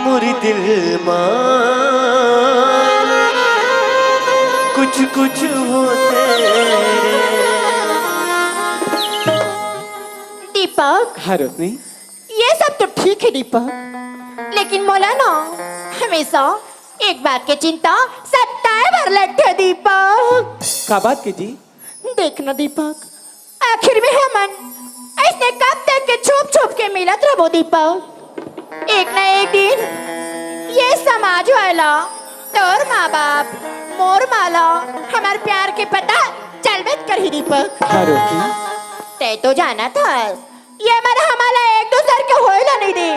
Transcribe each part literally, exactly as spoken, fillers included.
मोर दिल मा कुछ कुछ होथे रे। दीपक, हाँ रोशनी। ये सब तो ठीक है दीपक, लेकिन मोला ना हमेशा एक बात के चिंता सताए बर लगथे दीपक। का बात के जी? देख ना दीपक, आखिर में हमन अइसने कब तक के छुप छुप के मिलत रबो दीपक? एक ना एक दिन ये समाज वाला, तोर माँ बाप, मोर माँ ला हमर प्यार के पता चलबे करही दीपक। हाँ रोशनी। तैं तो जानत हस, ये मन हमला एक दूसर के होए ला नहीं दे।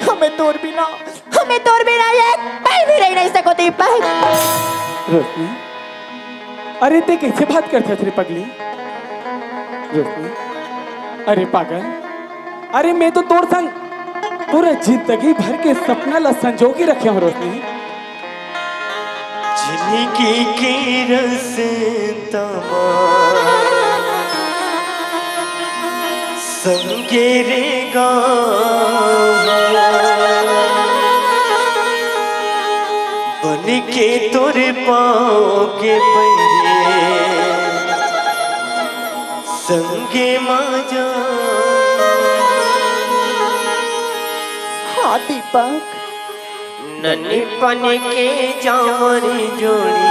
हमें तोर बिना, हमें तोर बिना एक पल भी रह नहीं सको दीपक। रोशनी, अरे तैं कैसे बात करत हस रे पगली? रोशनी, अरे पागल, अरे मैं तो तोर संग पूरा जिंदगी भर के सपना ला संजो के रखे हंव रोशनी। जिनगी के रस्ता मा संगे रेंगहूं, बन के तोर पाँव के पैरी संगे मा जाहूं। हाँ दीपक। ननपन के जामर जोड़ी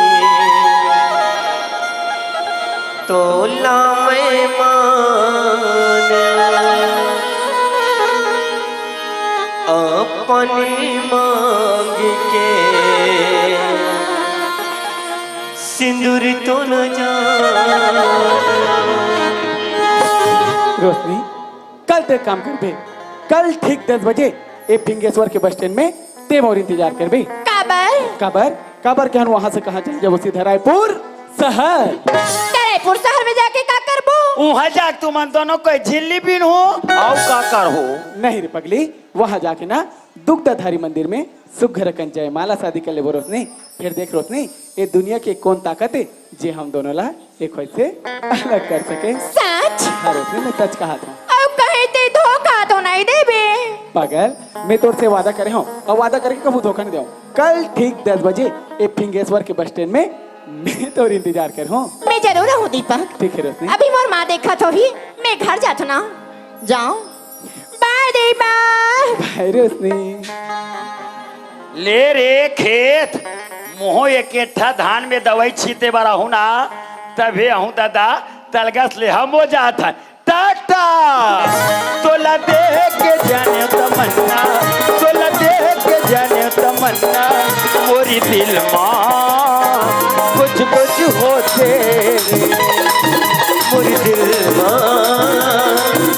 तोला मैं मान अपन मांग के सिंदूर तो न जान। रोशनी, कल तैं काम करबे, कल ठीक दस बजे ए फिंगेश्वर के बस स्टैंड में तैं मोर इंतजार करबे। काबर? काबर? काबर के हम वहां से कहाँ चल जाबो, सीधा रायपुर शहर। त रायपुर शहर में जाके का करबो? उहाँ जाके तुमन दोनों कोई झिल्ली बीनहू, अउ का करहू? नहीं रे पगली, वहां जाके ना दुग्धाधारी मंदिर में सुग्घर अकन जयमाला शादी कर लेबो रोशनी। फिर देख रोशनी, ये दुनिया के कौन ताकत हे जे हम दोनों ला एक होए से अलग कर सके। सच? हाँ रोशनी, मैं सच कहा था। अब कहीं ते धोखा तो नहीं देबे? पागल, मैं तोर से वादा करे हूँ और वादा करके कभू धोखा नहीं देहूँ। कल ठीक दस बजे ए फिंगेश्वर के बस स्टैंड में मैं तोर इंतजार करहूँ। मैं जरूर रहूँ दीपक। ठीक है रोशनी। अभी मोर माँ देखत होही, मैं घर जात हूँ ना। जाओ। बाय दीपक। बाय रोशनी। ले रे खेत, मोहो एक एठा धान में दवाई छीते बर आहूँ ना, तभे आहूँ दादा, तलगस ले हमो जात हन। टाटा। तोला देख के जाने तमन्ना, तोला देख के जाने तमन्ना, मोरी दिल मा कुछ कुछ होथे रे। मोरी दिल मा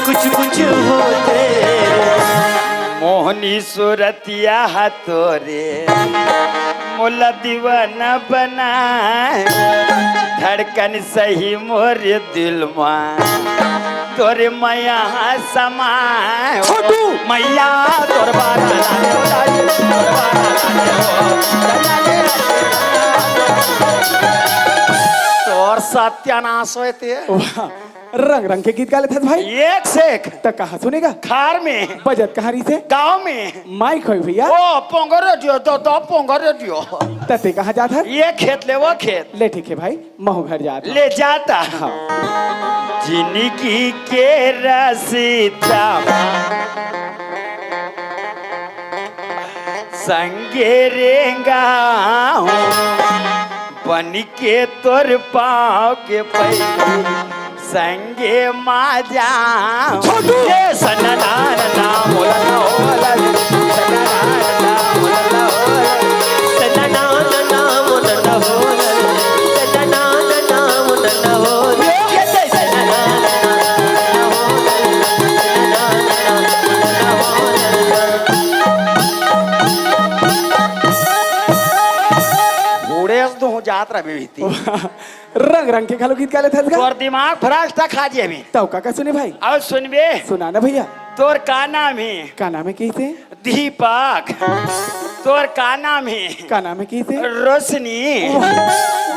कुछ कुछ होथे रे। मोहनी सूरतिया हा तोरे मोला दीवाना बनाए, धड़कन सही मोर दिल मा तोरे मया समाए। छोटू! मया तोर बारा लागे, लागे, तोर बारा लागे हो। तोर सत्यानाश होए ते। वाह, रंग रंग के गीत गा लेथस भाई। एक से एक। त कहाँ सुनेगा? घर में। बजत कहाँ रहिसे? गाँव में। माइक होई भैया। ओ, पोंगो रेडियो, दो, दो पोंगो रेडियो। त ते कहाँ जात हस? ये खेत ले वो खेत। ले ठीक है भाई, महू घर जात हूँ। ले जाता। हाँ। जिनगी के रस्ता संगे रेंगा हूँ, बन के तोर पाँव के पैरी संगे मा जाहूँ। छोटू! ए सनना नना मोला ना होला रे, सनना नना मोला ना होला रे, सनना नना मोला ना होला रे, सनना नना मोला ना होला रे, ए सनना नना मोला ना होला रे, सनना नना मोला ना होला रे। बूढ़े से तू जात रहे भीती। रंग रंग के घलो गीत गा लेथस गा। तोर दिमाग भ्रष्ट खा जे अभी। तब का का सुने भाई? अउ सुनबे? सुना ना भैया। तोर का नाम हे? का नाम हे कइसे? दीपक। तोर का नाम हे? का नाम हे कइसे? रोशनी।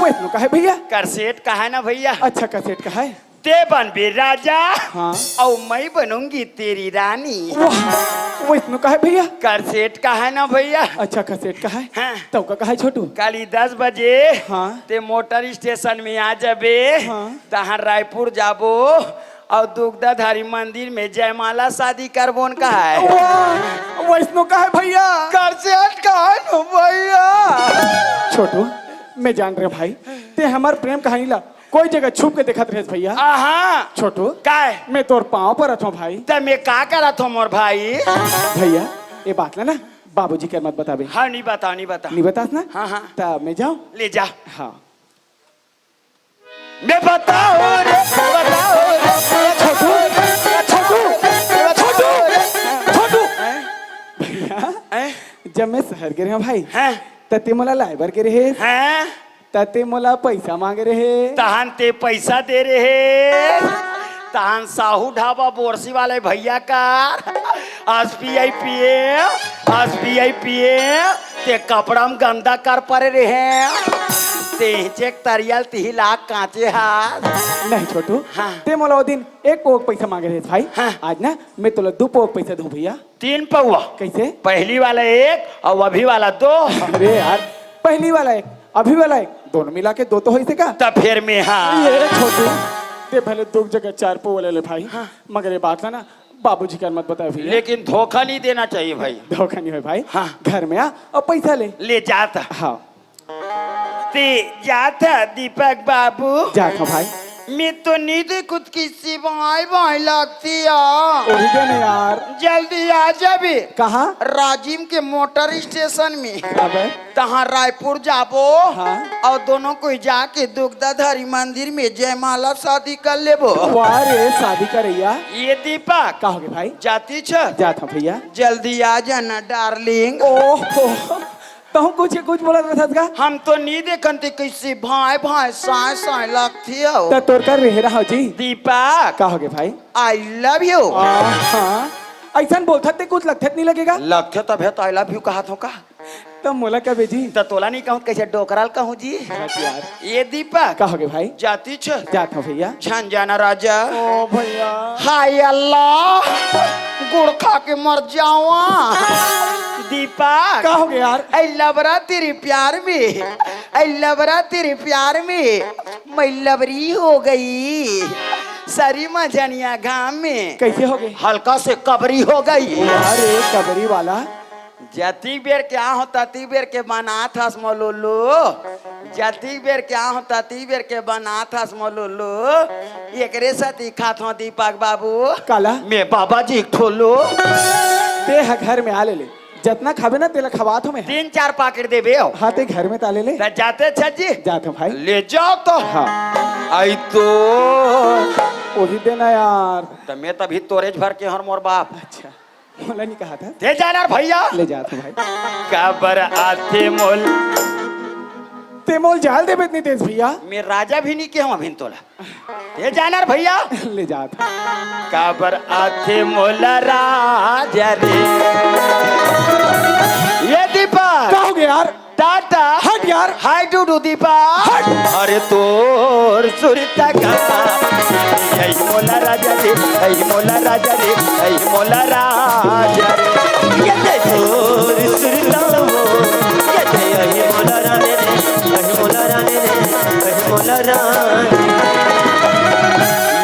वैसनो का हे भैया? करसेट का हे ना भैया? अच्छा, करसेट का हे। ते बनबे राजा, हाँ। अउ मैं बनूंगी तेरी रानी। वाह, वइसनो का हे भइया? करसेट का हे ना भइया? अच्छा, करसेट का हे? हाँ। तउ का, का हे छोटू? काली दस बजे हाँ। ते मोटर स्टेशन में आ जाबे, हाँ। तहाँ रायपुर जाबो अउ दुग्धाधारी मंदिर में जयमाला शादी करबोन का हे। वाह, वइसनो का हे भइया? करसेट का हे ना भइया? छोटू, मैं जान रहेंव भाई, ते हमर प्रेम कहानी ला कोई जगह छुप के देखत रहेस भइया। आहा। छोटू, काय? मैं तोर पाँव परत हँव भाई। त मैं का करत हँव मोर भाई? भइया, ए बात ला ना बाबूजी के मत बताबे। हाँ, नइ बताँव, नइ बताँव। नइ बतास ना? हाँ, हाँ। त मैं जाँव? ले जा। हाँ। मैं बताओ रे, बताओ रे, छोटू, छोटू, छोटू, छोटू। हैं? भइया, हैं? जब मैं शहर गे रहेंव भाई, हैं? त ते मोला लाए बर गे रहेस। हैं? त ते मोला पइसा माँगे रहे। तहन ते पइसा दे रहे। तहन साहू ढाबा बोरसी वाले भइया कर, एसबीआई पीए, एसबीआई पीए, ते कपड़ा म गंदा कर परे रहे। ते चेक तरियल तिही लाख काँचे हाथ। नहीं छोटू, हाँ। ते मोला ओ दिन एक पोक पइसा माँगे रहे भाई। हाँ। आज ना मैं तोला दू पोक पइसा दूँ भइया। तीन पउवा। कइसे? पहिली वाला एक अउ अभी वाला दो। अरे यार, पहिली वाला एक, अभी वाला एक, दोनों मिला के दो तो होइसे का? त फेर में हाँ। ये छोटू, ते भले दू जगह चार पउवा ले ले भाई, हाँ। मगर ए बात ला ना बाबूजी के मत बताबे भइया। लेकिन धोखा नइ देना चाहिए भाई। धोखा नइ होय भाई। हाँ। घर में आ अउ पइसा ले। ले जात। हाँ। ते जात ह दीपक बाबू? जात हँव भाई। मैं तो नइ देखँव, कइसे भाई भाई लगथे। ओही दे ना यार। जल्दी आ जाबे। कहाँ? राजिम के मोटर स्टेशन में। अबे। तहाँ रायपुर जाबो। हाँ। अउ दोनों कोई जाके दुग्धाधारी मंदिर में जयमाला शादी कर लेबो। वाह रे, शादी करइया। ए दीपक। का होगे भाई? जातिच? जात हँव भइया। जल्दी आ जाना डार्लिंग। ओहो। तहूँ कुछ कुछ बोलत रथस का? हम तो नइ देखँव ते कइसे भाई भाई साँय साँय लगथे हो। त तोर कर रहे रहा जी। दीपक। का होगे भाई? I love you। हाँ। अइसन बोलथस ते कुछ लगथे त नइ लगे का? लगथे तभे त I love you कहत हँव का? त मोला कबे जी? त तोला नइ कहँव त कइसे डोकरा ल कहँव जी? बस यार। ए दीपक। का होगे भाई? जातिच? जात हँव भइया। झन जाना राजा। ओ भइया। हाय अल्लाह, गुड़ खा के मर जावा। दीपक। का होगे यार? I love you तेरे प्यार में, I love you तेरे प्यार में, मैं लबरी हो गई। सरी मझनिया घाम में। कइसे होगे? हल्का से कबरी हो गई। अरे कबरी वाला। जतिक बेर के आहँव, ततिक बेर के बनात हस मोर लुल्लू। जतिक बेर के आहँव, ततिक बेर के बनात हस मोर लुल्लू। एकरे सेती खात हँव दीपक बाबू। काला? मैं बाबा जी के ठुल्लू। ते ह घर में आ ले ले। जतना खाबे ना, तेला खवात हँव मैं। तीन चार पाकिट देबे हो। हाँ, ते घर में त आ ले ले। त जातेच हस जी? जात हँव भाई। ले जाव तो। हाँ। अई तो। ओही दे ना यार। त मैं तभी तोरेच भर के हँव मोर बाप। अच्छा। मोला नइ कहत हस? ते जाना रे भइया। ले जात हँव भाई। काबर आथे मोल। ते मोल जाल देबे त नइ देस भइया। मैं राजा भी नइ केहेंव अभी तोला। ते जाना रे भइया। ले जात हँव। काबर आथे मोला राजा रे। ए दीपक। का होगे यार? टाटा। हट यार। हाय डूडू दीपा। हट। अरे तोर सुरता का। ऐ मोला राजा रे, ऐ मोला राजा रे, ऐ मोला राजा रे। ये दे तोर सुरता वो। ये दे ऐ मोला रानी रे, ऐ मोला रानी रे, ऐ मोला रानी।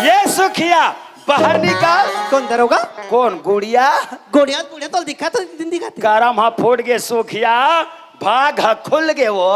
ए सुखिया, बाहर निकल। कोन दरोगा? कोन गुड़िया? गुड़िया, गुड़िया तो दिखा तो दिन दिखाते। करम हा फूट गे सुखिया। भाग ह खुल गे वो।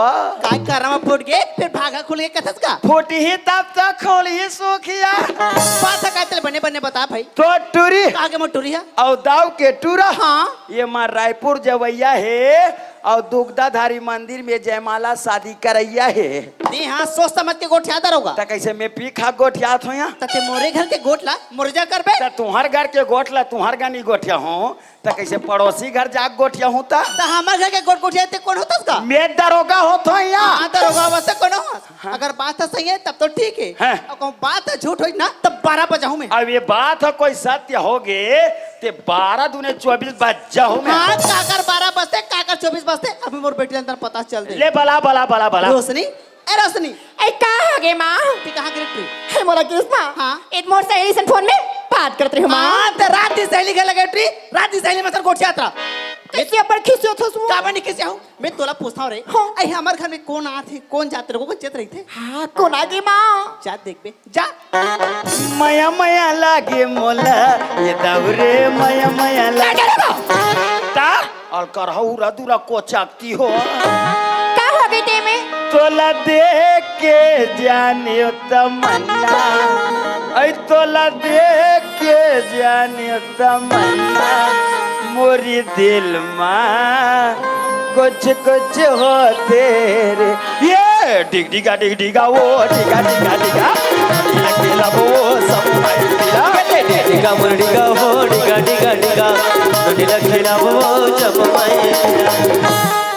काय करम ह फूट गे, फेर भाग ह खुल गे कथस का? फूटही तब त खोलही सुखिया। बात ह काय तेला बने बने बता भाई। तो टूरी। कहाँ के मोर टूरी ह? अउ दाऊ के टूरा। हाँ। ये माँ रायपुर जवैया हे अउ दुग्धाधारी मंदिर में जयमाला शादी करैया हे। जी हाँ, सोच समझ के गोठिया दरोगा। त कइसे मैं पी खा गोठियात हँव यहाँ? त ते मोरे घर के गोठ ला मोर जगा करबे? त तुँहर घर के गोठ ला तुँहर घर नइ गोठियाहूँ। त कइसे पड़ोसी घर जाके गोठियाहूँ त? त हमर घर के गोठ गोठिया ते कोन होथस का? मैं दरोगा होथों यहाँ। हाँ, दरोगा बस कोनो हस। हाँ। अगर बात ह सही हे तब तो ठीक हे। हाँ। अउ कहूँ बात ह झूठ होही ना तब बारह बजाहूँ मैं। अब ये बात ह कोई सत्य होगे ते बारह दूने चौबीस बजाहूँ मैं। हाँ, काकर बारह बजथे, काकर चौबीस बजथे, अभी मोर बेटी अंदर पता चल दे। ले बला, बला, बला, बला। रोशनी, ए रोशनी। ए, का होगे माँ? ते कहाँ गे रहे? हे मोला किसमा। हाँ। ए मोर सहेली सन फोन में बात करत रहे माँ। हाँ, त रात दिन सहेली घर लगे उठरी, रात दिन सहेली मन सन गोठियात रहा। कइसे अब्बड़ खिसियाथस वो? काबर नहीं खिसियाहूँ? मैं तोला पूछत हँव रे। हाँ। अई हमर घर में कोन आत हे, कोन जात हे, कोन चेत रहिथे? हाँ, कोन आगे माँ? जा देखबे, जा। मया मया लागे मोला, ये दाऊ रे, मया मया लागे। का? अलकरहा उरा दुरा कोचकती हो। का हो गे तेमे? तोला देख के जानियो तमन्ना, अई तोला देख के जानियो तमन्ना, मोरी दिल मा कुछ कुछ होथे रे। ये डिग डिगा डिग डिगा वो डिगा डिगा डिगा, लगे लबो सब भाई डिगा। डिगा मुर डिगा हो, डिगा डिगा डिगा, लगे लबो सब भाई।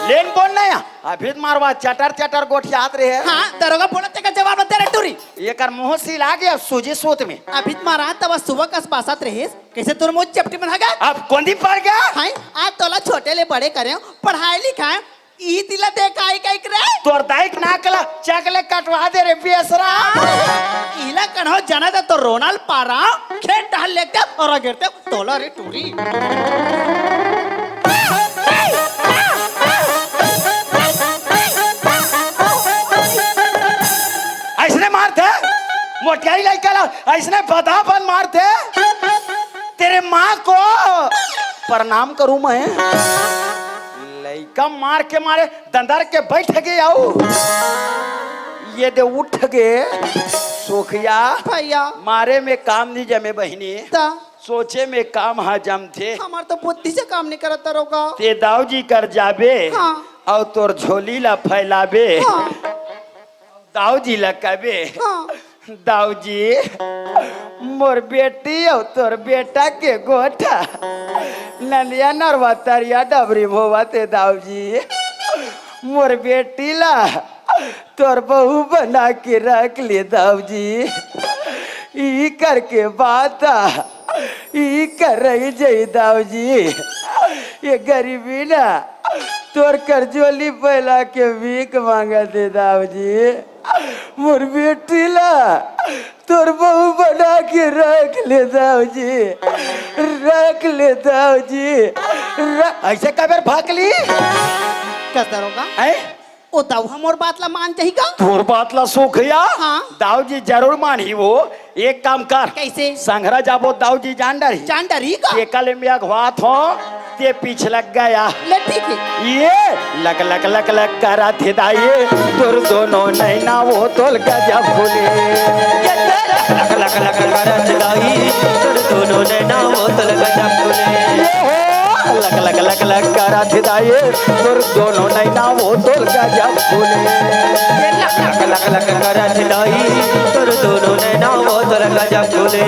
लेन बोल ना या, अभी त मारवा चटर चटर गोठियात रहे। हाँ, दरोगा बोला तेकर जवाब न दे रे टूरी। एकर मुँह सिला गया सूजी सूत में। अभी त मारा तब सुबह कस बासत रहे, कइसे तोर मुँह चपटी में हगा? अब कोंदी पड़ गया? हाँ, आज तोला छोटे ले बड़े करे, पढ़ाई लिखाए, ई तिला देखाई कइक रे। तोर दाई के नाक ला चकले कटवा दे रे बेसरा। इला कन्हो जाना त तो रोनाल पारा, खेत डहर लेके और गिरते तोला रे टूरी। अइसने मारथे, मोटियाई लइका ला अइसने बदाबन मारथे। तेरे माँ को प्रणाम करूँ मैं? लइका मार के मारे दंदर के बइठ गे अउ ये दे उठ गे। सोखिया भइया। मारे में काम नहीं जमे बहिनी। त? सोचे में काम ह जमथे। हमर तो बुद्धि से काम नहीं करत दरोगा। ते दाऊ जी कर जाबे हाँ। अउ तोर झोली ला फैलाबे। हाँ। दाऊ जी ला कबे, हाँ। दाऊ जी, मोर बेटी अउ तोर बेटा के गोठा नंदिया नरवा तरिया डबरी म होवत हे दाऊ जी। मोर बेटी ला तोर बहू बना के रख ले दाऊ जी। ई करके बात आ, ई कर रही जई दाऊ जी। ये गरीबी ना तोर कर झोली फैला के भीख मांगत हे दाऊ जी। मोर बेटी ला तोर बहू बना के रख ले दाऊ जी, रख ले दाऊ जी। र-, अइसे कबर भाग ली? कस दरोगा? हैं? ओ दाऊ ह मोर बात ला मान जाही का? तोर बात ला सोखिया? हाँ। दाऊ जी जरूर मानही वो। एक काम कर। कइसे? संघरा जाबो दाऊ जी जान डरही। जान डरही का? एका ले मैं अघवात हों, ते पीछ लग गया। ले ठीक हे। ये लक लक लक लक करत हे दाई, तोर दोनों नैना वो तोल गजब खुले। लक लक लक करत दाई, तोर दोनों नैना वो तोल गजब खुले। ये हो, लक लक लक लक करत दाई, तोर दोनों नैना वो तोल गजब खुले। लक लक लक करत दाई, तोर दोनों नैना वो तोल गजब खुले।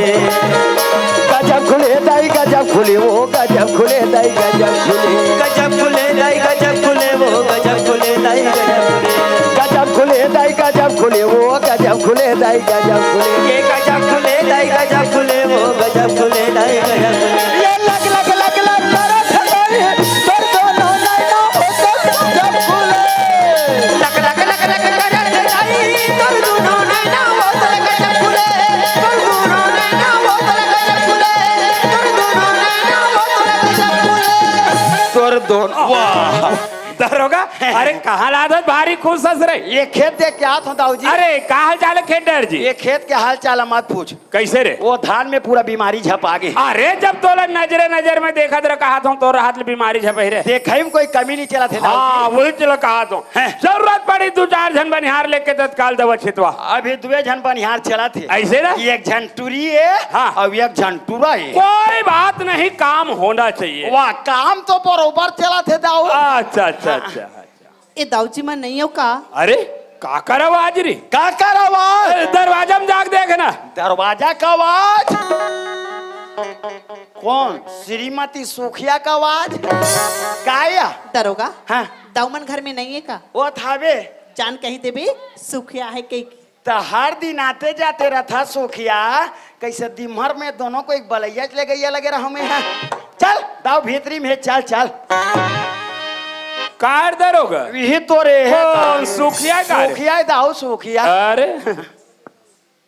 गजब खुले दाई, गजब खुले, वो गजब खुले दाई, गजब खुले। गजब खुले दाई, गजब खुले, वो गजब खुले दाई, गजब खुले। गजब खुले दाई, गजब खुले, वो गजब खुले दाई, गजब खुले। ये गजब खुले दाई, गजब खुले, वो गजब खुले दाई, गजब खुले। ये लक लक लक लक करत दाई, तोर दोनों नैना वो तोल गजब खुले। लक लक लक लक करत दाई, तोर दोनों नैना वो तोल गजब खुले, तोर दोनों नैना वो तोल गजब खुले, तोर दोनों नैना वो तोल गजब खुले। तोर दोनों, वाह। दरोगा, अरे कहाँ लादत भारी खुश हस रे? ये खेत देख के आत हों दाऊ जी। अरे का हाल चाल हे खेत डहर जी? ये खेत के हाल चाल मत पूछ। कइसे रे? वो धान में पूरा बीमारी झपा गे। अरे जब तोला नजरे नजर में देखत रह कहात हों तोर हाथ ले बीमारी झपही रे। देखई में कोई कमी नहीं चलत हे दाऊ जी। हाँ, वही चला कहात हों। हैं। जरूरत पड़ी दू चार झन बनिहार लेके तत्काल दवा छितवा। अभी दुए झन बनिहार चलत हे। अइसे ना? एक झन टूरी हे हाँ। अउ एक झन टूरा हे। कोई बात नहीं, काम होना चाहिए। वाह, काम तो बरोबर चलत हे दाऊ। अच्छा, अच्छा, अच्छा, अच्छा। ए दाऊ जी, मैं नहीं हूँ का? अरे, काकर आवाज रे? काकर आवाज? ए, दरवाजा में जाके देख ना। दरवाजा का आवाज? कोन? श्रीमती सुखिया का आवाज? का या? दरोगा, हाँ। दाऊ मन घर में नहीं हे का? वो थावे। जान कही देबे, सुखिया हे कही। त हर दिन आते जाते रथा सुखिया, कइसे दिमहर में दोनों को एक बलैया ले गइया लगे रहा में है। चल, दाऊ भीतरी में हे, चल, चल। कार दरोगा? यही तो रे हे ओ, दाऊ। सुखिया का रे? सुखिया हे दाऊ, सुखिया। अरे।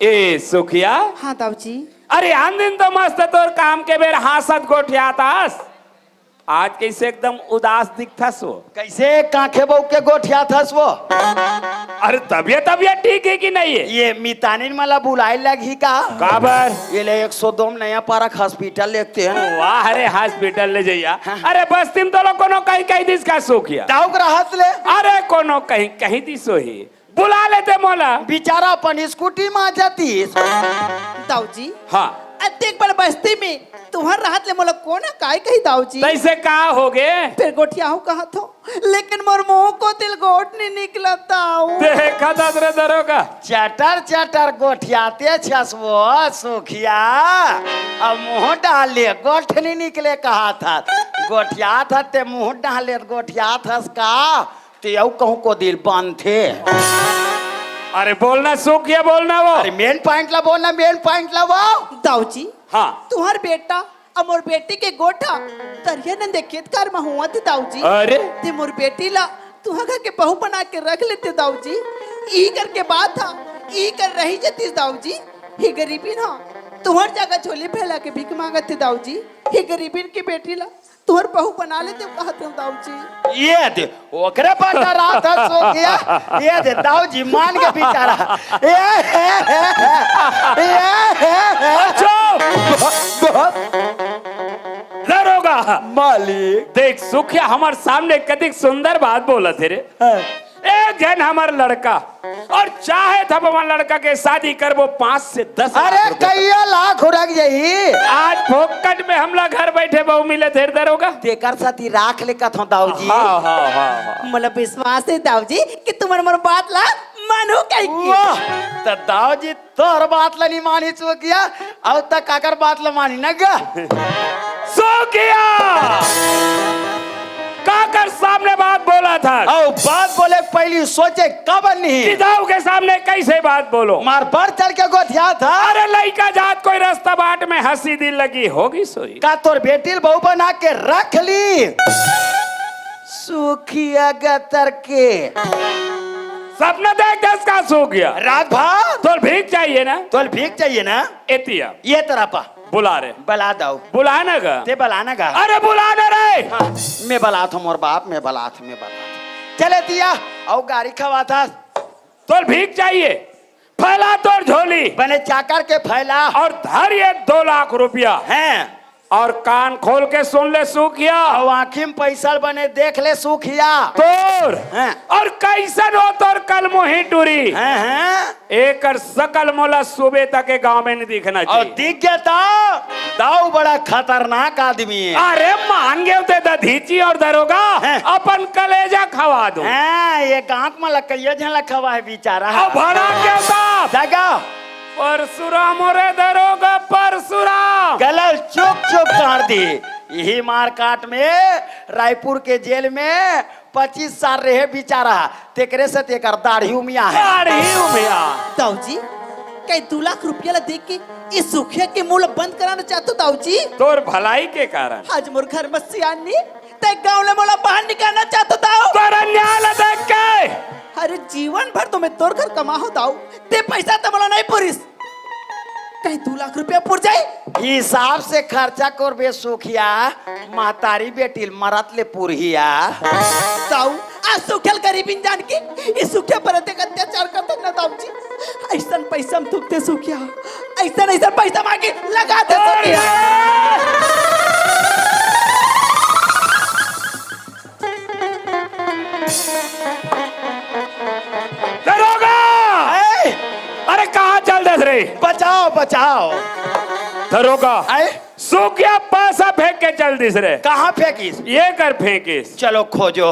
ए सुखिया। हाँ दाऊ जी। अरे आन दिन तो मस्त तोर काम के बेर हाँसत गोठियात हस, आज कइसे एकदम उदास दिखथस वो? कइसे कांखे बउक के गोठियात हस वो? अरे तबियत, तबियत ठीक हे कि नहीं हे? ये मितानिन मला बुलाए लगही का? काबर? ये ले एक सौ दो में नया पारा के हॉस्पिटल लेगतेन। वाह रे, हॉस्पिटल ले जइया। हाँ। अरे बस्ती में तोला कोनो कहीं कहीं दिस का सुखिया? दाऊ के रहत ले। अरे कोनो कहीं कहीं दिस होही। बुला लेते मोला। बिचारा अपन स्कूटी मा जतिस। दाऊ जी। हाँ। अतेक बड़ बस्ती में तुहर रहत ले मोला कोन काय कही दाऊ जी? तइसे का होगे? फेर गोठियाहूँ कहत हो, लेकिन मोर मुँह कोति ले गोठ नइ निकलत दाऊ। देखत हस रे दरोगा। चटर चटर गोठियाते छस वो सुखिया। अब मुँह डाले गोठ नइ निकले कहत हस। गोठियात हस ते मुँह डाले गोठियात हस का? ते अउ कहूँ कोति ले बनथे। अरे बोलना सुखिया, बोलना वो। अरे main point ला बोलना, main point ला वो। दाऊ जी। हाँ। तुहर बेटा अउ मोर बेटी के गोठ तरिया नंदे खेत खार म होवत हे दाऊ जी। अरे। ते मोर बेटी ला तुहर घर के बहू बना के रख लेते दाऊ जी। ई करके बात हा, ई कर रही जतिस दाऊ जी। हे गरीबिन हा तुहर जगह झोली फैला के भीख मांगत हे दाऊ जी। हे गरीबिन के बेटी ला तुहर बहू बना लेते कहत हूँ दाऊ जी। ये दे, ओकरे पर डरात हस सुखिया। ये दे, दाऊ जी मान के बिचारा। ये, ये, ये, ये। अच्छा। दरोगा। मालिक। देख सुखिया हमर सामने कतिक सुंदर बात बोलत हे रे। हाँ। एक झन हमर लड़का अउ चाहे त हमर लड़का के शादी करबो पाँच से दस लाख अरे रुपया। कइयो लाख उरक जाही। आज फोकट में हमला घर बइठे बहू मिलत हे दरोगा। तेकर सेती राख ले कथों दाऊ जी। हाँ, हाँ, हाँ, हाँ। मोला विश्वास हे दाऊ जी कि तुमन मोर बात ला मानहू कहिके। वाह, त दाऊ जी तोर बात ला नइ मानिस सुखिया, अउ त काकर बात ला मानही न गा? सुखिया! काकर सामने बात बोलत हस? अउ बात बोले के पहिली सोचे काबर नहीं? कि दाऊ के सामने कइसे बात बोलों? मार बढ़ चढ़ के गोठियात हस। अरे लइका जात कोई रस्ता बाट में हँसी दिल लगी होगिस होही। का तोर बेटी ल बहू बना के रख ली? सुखिया गतर के। सपना देख दस का सुखिया। रात भर। तोला भीख चाहिए ना? तोला भीख चाहिए ना? एतिया। ये तरह पा। बुला रे। बला दाऊ। बुला ना गा। ते बला ना गा। अरे बुला ना रे। हाँ, मैं बलात हूँ मोर बाप, मैं बलात हूँ, मैं बलात हूँ। चल एतिया, अउ गारी खवात हस। तोला भीख चाहिए? फैला तोर झोली। बने चाकर के फैला। अउ धर ये दो लाख रुपया। हैं। अउ कान खोल के सुन ले सुखिया। अउ आँखी में पइसा ल बने देख ले सुखिया। तोर। हैं। अउ कइसन हो तोर कलमुही टूरी। हैं, हैं। एकर सकल मोला सुबह तक के गाँव में नइ दिखना अउ चाहिए। दिख गे त दाऊ बड़ा खतरनाक आदमी हे। अरे मान गेंव ते दधीची अउ दरोगा, हैं। अपन कलेजा खवा दूँ। हैं, ये गाँव म लकइया झन ल खवा हे बिचारा। अउ भड़क गेंव त। जगा। परसुराम रे दरोगा परसुराम। गला ल चुक चुक काट दी। इही मारकाट में रायपुर के जेल में पच्चीस साल रहे बिचारा, तेकरे से तेकर दाढ़ी उमिया हे। दाढ़ी उमिया। दाऊ जी, कई दू लाख रुपया ला देके ए सुखिया के मुंह ला बंद कराना चाहत हो दाऊ जी? तोर भलाई के कारण। आज मोर घर में सियान नी, ते गांव ले मोला बाहर निकालना चाहत हो दाऊ। तोर अन्याय ला देख के। अरे जीवन भर तो मैं तोर घर कमा हो दाऊ, ते पैसा तो मोला नहीं पुरिस। कहीं दू लाख रुपया पुर जाए? हिसाब से खर्चा करबे सुखिया, महतारी बेटी ल मरत ले पुरहिया। ताऊ, आज सुखिया ल गरीबिन जान के, ई सुखिया पर अतेक अत्याचार करत न दाऊ जी। अइसन पैसा में थूकते सुखिया, अइसन, अइसन पैसा मांगे, लगा दे सुखिया। दरोगा! ए! अरे कहाँ चल देस रे? बचाओ, बचाओ। दरोगा, ए? सुखिया पैसा फेंक के चल दिस रे। कहाँ फेंकिस? ये कर फेंकिस। चलो खोजो।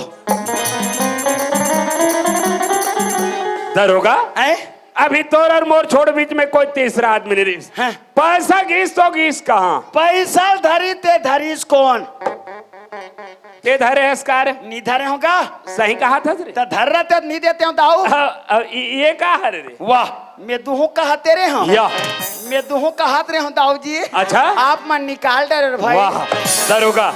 दरोगा, ए? अभी तोर अउ मोर छोड़ बीच में कोई तीसरा आदमी नहीं रहिस। हाँ। पैसा गिस तो गिस कहाँ? पैसा धरी ते धरिस कोन? ते धरे हस का रे? नी धरे हों गा। सही कहा था रे। त धर रहते त नी देते हों दाऊ। हाँ, अब इ-, ये का हरे रे? वाह, मैं दुहूँ कहते रे हों। या। मैं दुहूँ कहत रे हों दाऊ जी। अच्छा। आप मन निकाल डरे रे भाई। वाह, दरोगा।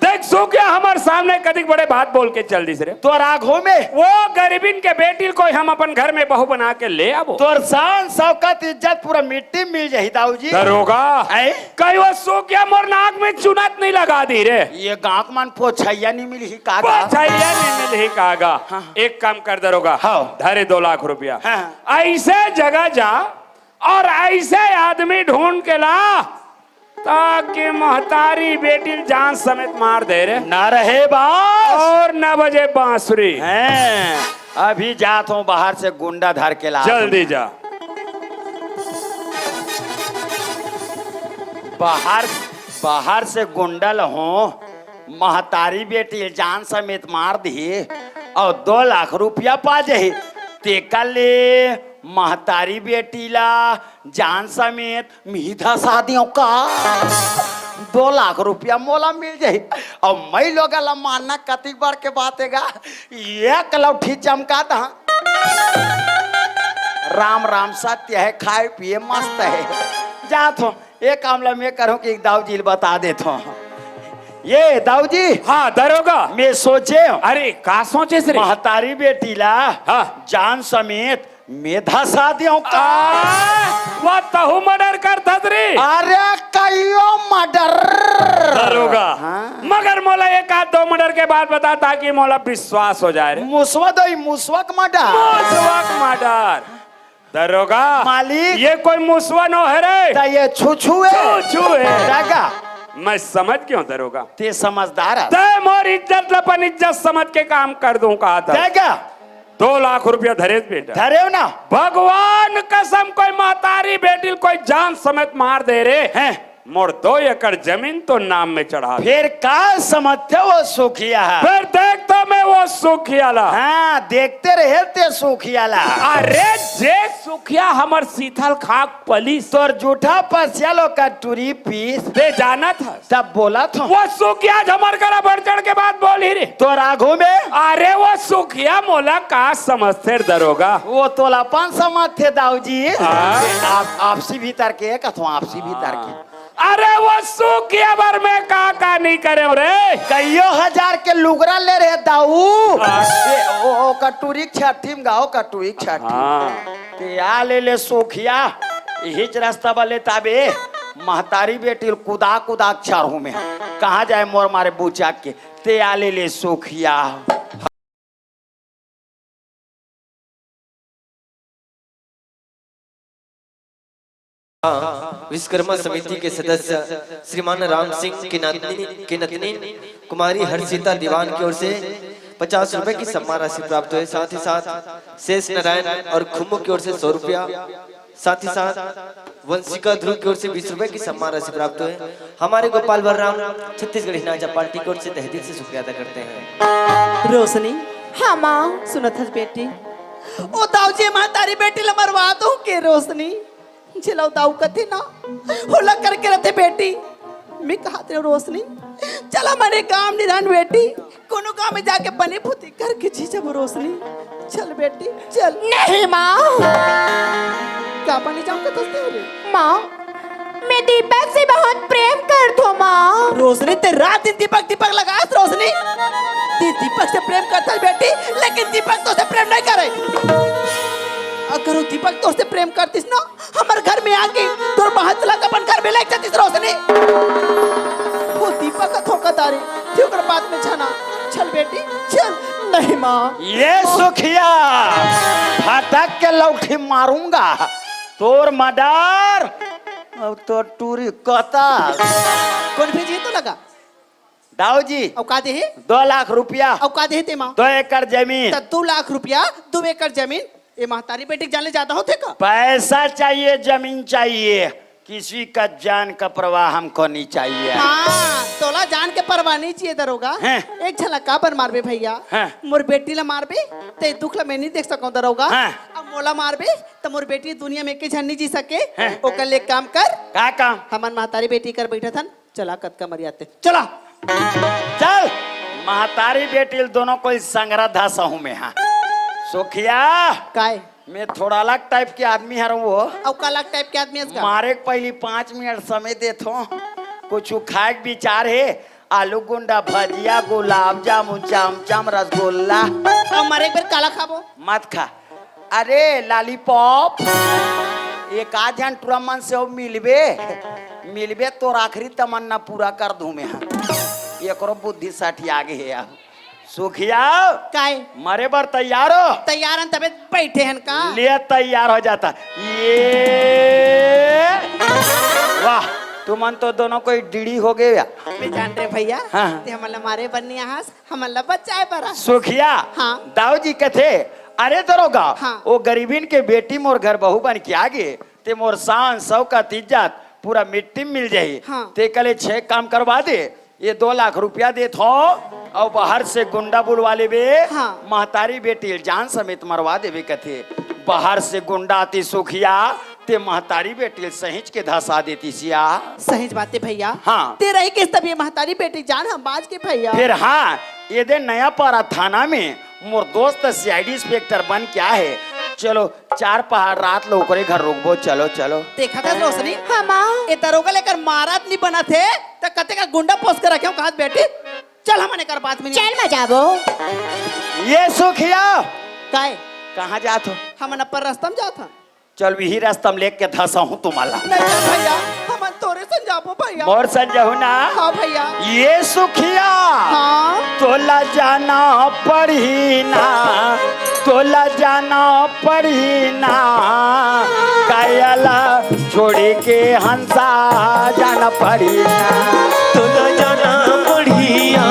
देख सुखिया, हमर सामने कतिक बड़े बात बोल के चल दिस रे। तोर आघू में वो गरीबिन के बेटी ल कोई हम अपन घर में बहू बना के ले आबो। तोर शान शौकत इज्जत पूरा मिट्टी में मिल जाही दाऊ जी। दरोगा, ऐ? कहीं वो सुखिया मोर नाक में चुनत नहीं लगा दी रे। ये गांक मन पोछैया नहीं मिलही का गा? पोछैया नहीं मिलही का गा? हाँ। एक काम कर दरोगा, हाँ। धरे दो लाख रुपया। हाँ। ऐसे जगह जा और ऐसे आदमी ढूंढ के ला ताकि महतारी बेटी ल जान समेत मार दे रे। ना रहे बास। और ना बजे बांसुरी। हैं, अभी जात हूँ बाहर से गुंडा धर के ला। जल्दी जा। बाहर, बाहर से गुंडा ल हूँ, महतारी बेटी ल जान समेत मार दी और दो लाख रुपया पा जाही। तेकर ले महतारी बेटी ला जान समेत मी धसा दियो का? दो लाख रुपया मोला मिल जाही। अउ मई लोगा ला मारना कतिक बड़ के बात हे गा। एक लौठी चमका दहा। राम राम सत्य है, खाए पिए मस्त है। जात हो, एक काम ला मैं करूँ कि दाऊ जी ल बता देत हो। ये दाऊ जी। हाँ, दरोगा। मैं सोचे हूँ। अरे, का सोचे से रे? महतारी बेटी ला हाँ। जान समेत मैं धसा दियो का? आ, वह तहु मर्डर करथस रे। अरे कहियो मर्डर। दरोगा, हाँ। मगर मोला एक आध दो मर्डर के बात बता ताकि मोला विश्वास हो जाए रे। मुसवा दोई, मुसवा के मर्डर। मुसवा के मर्डर। दरोगा, मालिक। ये कोई मुसवा नो है रे। त ये छुछू है। छुछू है। दगा। मैं समझ गयो दरोगा। ते समझदार है। ते मोर इज्जत ल अपन इज्जत समझ के काम कर दूं कहा था। दगा। दो लाख रुपया धरेस बेटा। धरेव ना। भगवान कसम, कोई महतारी बेटी ल कोई जान समेत मार दे रे। हैं। मोर दो एकड़ जमीन तो नाम में चढ़ा दे। फिर का समझते वो सुखिया है? फिर देख तो मैं वो सुखिया ला। हाँ, देखते रहे ते सुखिया ला। अरे जे सुखिया हमर सीथल खाक पलिस। तोर जूठा पसिया ल ओकर टूरी पीस। ते जानत हस। तब बोलत हूँ। वो सुखिया आज हमर करा बढ़ चढ़ के बात बोलही रे। तोर आघू में? अरे वो सुखिया मोला का समझथे रे दरोगा? वो तोला अपन समझथे दाऊ जी। हाँ। आप, आपसी भीतर के कथो, आपसी भीतर के। अरे वो सुखिया बर मैं का का नहीं करे रे। कइयो हजार के लुगरा ले रहे दाऊ। हाँ। ए, ओ, ओ, कटोरी छठी में गाओ, कटोरी छठी। हाँ। ते आ ले ले सुखिया, इहिच रास्ता बले ताबे, महतारी बेटी ल कुदा कुदा के छारहूं में। कहाँ जाए मोर मारे बुचा के, ते आ ले ले सुखिया। विश्वकर्मा समिति के सदस्य श्रीमान राम सिंह के नतनी, के नतनी कुमारी हर्षिता दीवान की ओर से पचास रुपए की सम्मान राशि प्राप्त हुई। साथ ही साथ शेष नारायण और खुम्मू की ओर से सौ रुपया, साथ ही साथ वंशिका ध्रुव की ओर से बीस रुपए की सम्मान राशि प्राप्त हुई। हमारे गोपाल बलराम छत्तीसगढ़ी नाचा पार्टी की ओर से तहे दिल से शुक्रिया अदा करते हैं। रोशनी। हाँ माँ। सुनत हस बेटी, ओ दाऊ जी महतारी बेटी ल मरवा दो के रोशनी। जेला ओ दाऊ कथे ना, होला करके रथे बेटी। मैं कहत रहे रोशनी, चला मने गांव निरान बेटी, कोनो गांव में जाके बने भूती करके जी जब रोशनी। चल बेटी, चल। नहीं माँ। का बने जाऊं कथस ते रे? माँ, मैं दीपक से बहुत प्रेम करथो माँ। रोशनी, ते रात दिन दीपक, दीपक लगास रोशनी। ते दीपक से प्रेम करथस बेटी, लेकिन दीपक तोसे प्रेम नहीं करे। अगर वो दीपक तोसे प्रेम करतिस ना, हमर घर में आके तोर महत ला अपन घर में लेके जातिस रोशनी। वो दीपक का धोखा दारी, ते ओकर बात में झना। चल बेटी, चल। नहीं माँ। ये सुखिया, फटक के लौठी मारूंगा। तोर मर्डर, अब तोर टूरी कता। कौन भेजी तो लगा? दाऊ जी। अउ का देहे? दो लाख रुपया। अउ का देहे ते माँ? दो एकड़ जमीन। त दो लाख रुपया, दो एकड़ जमीन, ए महतारी बेटी के जान ले जादा होथे का? पैसा चाहिए, जमीन चाहिए, किसी का जान का परवाह हमको नहीं चाहिए। हाँ, तोला जान के परवाह नहीं चाहिए दरोगा। हैं? एक झन ला काबर मारबे भैया? हैं? मोर बेटी ला मारबे, ते दुख ला मैं नहीं देख सकूं दरोगा। हैं? अब मोला मारबे, त मोर बेटी दुनिया में के झन नहीं जी सके। हैं? ओकर ले काम कर। का काम? हमन महतारी बेटी कर बैठत हन, चला कतका मरियाते। चला। चल, महतारी बेटी ल दोनों कोई संगरा धसहूं में, हाँ। सुखिया। काय? मैं थोड़ा अलग टाइप के आदमी हर वो। अउ का अलग टाइप के आदमी हस का? मारे के पहली पाँच मिनट समय देथो, कुछ खाए के विचार हे, आलू गुंडा, भजिया, गुलाब जामुन, चमचम, रसगुल्ला। अउ मरे के बेर काला खाबो? मत खा। अरे लॉलीपॉप, एक आध झन टुरा मन से अउ मिलबे, मिलबे तोर आखिरी तमन्ना पूरा कर दूं मैं। एकरो बुद्धि सठिया गे हे अब। सुखिया, काय? मरे बर तैयार हो? तैयार हन, तबे बइठे हन का? ले, तैयार हो जाता। ये वाह, तुमन तो दोनों कोई डीड़ी हो गए या। मैं जान रहे भैया, हाँ। ते हमन ला मारे बर नइ आहस, हमन ला बचाए बर आहस। सुखिया, हाँ। दाऊ जी कथे, अरे दरोगा, हाँ। वो गरीबिन के बेटी मोर घर बहू बन के आ गे, ते मोर शान, शौकत, इज्जत पूरा मिट्टी में मिल जाही। हाँ। ते कले छह काम करवा दे, ये दो लाख रुपया देत हो, अउ बाहर से गुंडा बुलवा लेबे। हाँ। महतारी बेटी ल जान समेत मरवा देबे कथे। बाहर से गुंडा आती सुखिया, ते महतारी बेटी ल सहिंच के धसा देती सिया। सहिंच बात हे भैया। हाँ। ते रही किस तब ये महतारी बेटी जान हम बाज के भैया। फिर हाँ, ये दे नया पारा थाना में मोर दोस्त सीआईडी इंस्पेक्टर बन के आए हे। चलो, चार पहाड़ रात लो ओकरे घर रुकबो। चलो, चलो। देखा था रोशनी? हाँ, माँ। ए दरोगा लेकर मारत नहीं बना थे, त कते का गुंडा पोस के रखे हो, कहा बेटी, चल हमन एकर बात में नहीं। चल, मैं जाबो। ये सुखिया। काय? कहाँ जात हो? हमन अपन रास्ता में जात हन। चल, वही रास्ता में लेके धसा हूँ तुम्हारा। नहीं भैया, हमन तोरे संग जाबो भैया। मोर संग जाहू ना? हाँ भैया। ये सुखिया। हाँ। तोला जाना पड़ही ना, तोला जाना पड़ही ना, कायला छोड़ी के हंसा जाना पड़ही ना। तोला जाना पड़ही ना,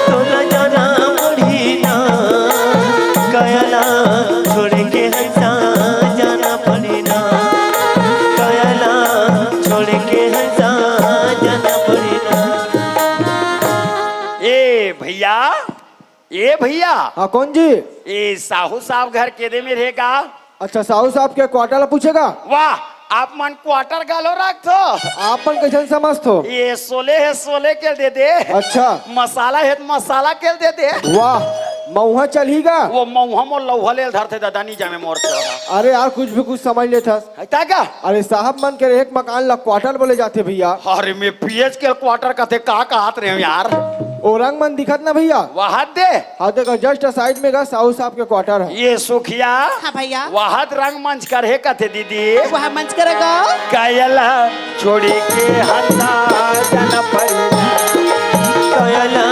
तोला जाना पड़ही ना, कायला छोड़ के हंसा जाना पड़ही ना, कायला छोड़ के हंसा जाना पड़ही ना। ए भैया, ए भैया। हाँ, कौन जी? ए साहू साहब घर केदे में रहेगा? अच्छा, साहू साहब के क्वार्टर ला पूछेगा? वाह, आप मन क्वार्टर घलो रखथो? आप मन कैसन समझथो? ये सोले हे, सोले के दे दे। अच्छा। मसाला हे त मसाला के दे दे। वाह, मऊहा चलही गा? वो मऊहा मोर लौहा ले धरथे दादा, नी जामे मोर से। अरे यार, कुछ भी कुछ समझ लेथस। है ता का? अरे साहब मन के एक मकान ला क्वार्टर बोले जाथे भैया। अरे मैं पीएच के क्वार्टर कथे का कहत रहे हो यार? ओ रंग मन दिखत ना भैया? वहाद दे। हाँ देखो, जस्ट साइड में गा साहू साहब के क्वार्टर है। ये सुखिया। हाँ भैया। वहाद रंग मंच कर हे कथे दीदी। वह मंच करेगा। कायला छोड़ी के हंसा जाना पड़ी। कायला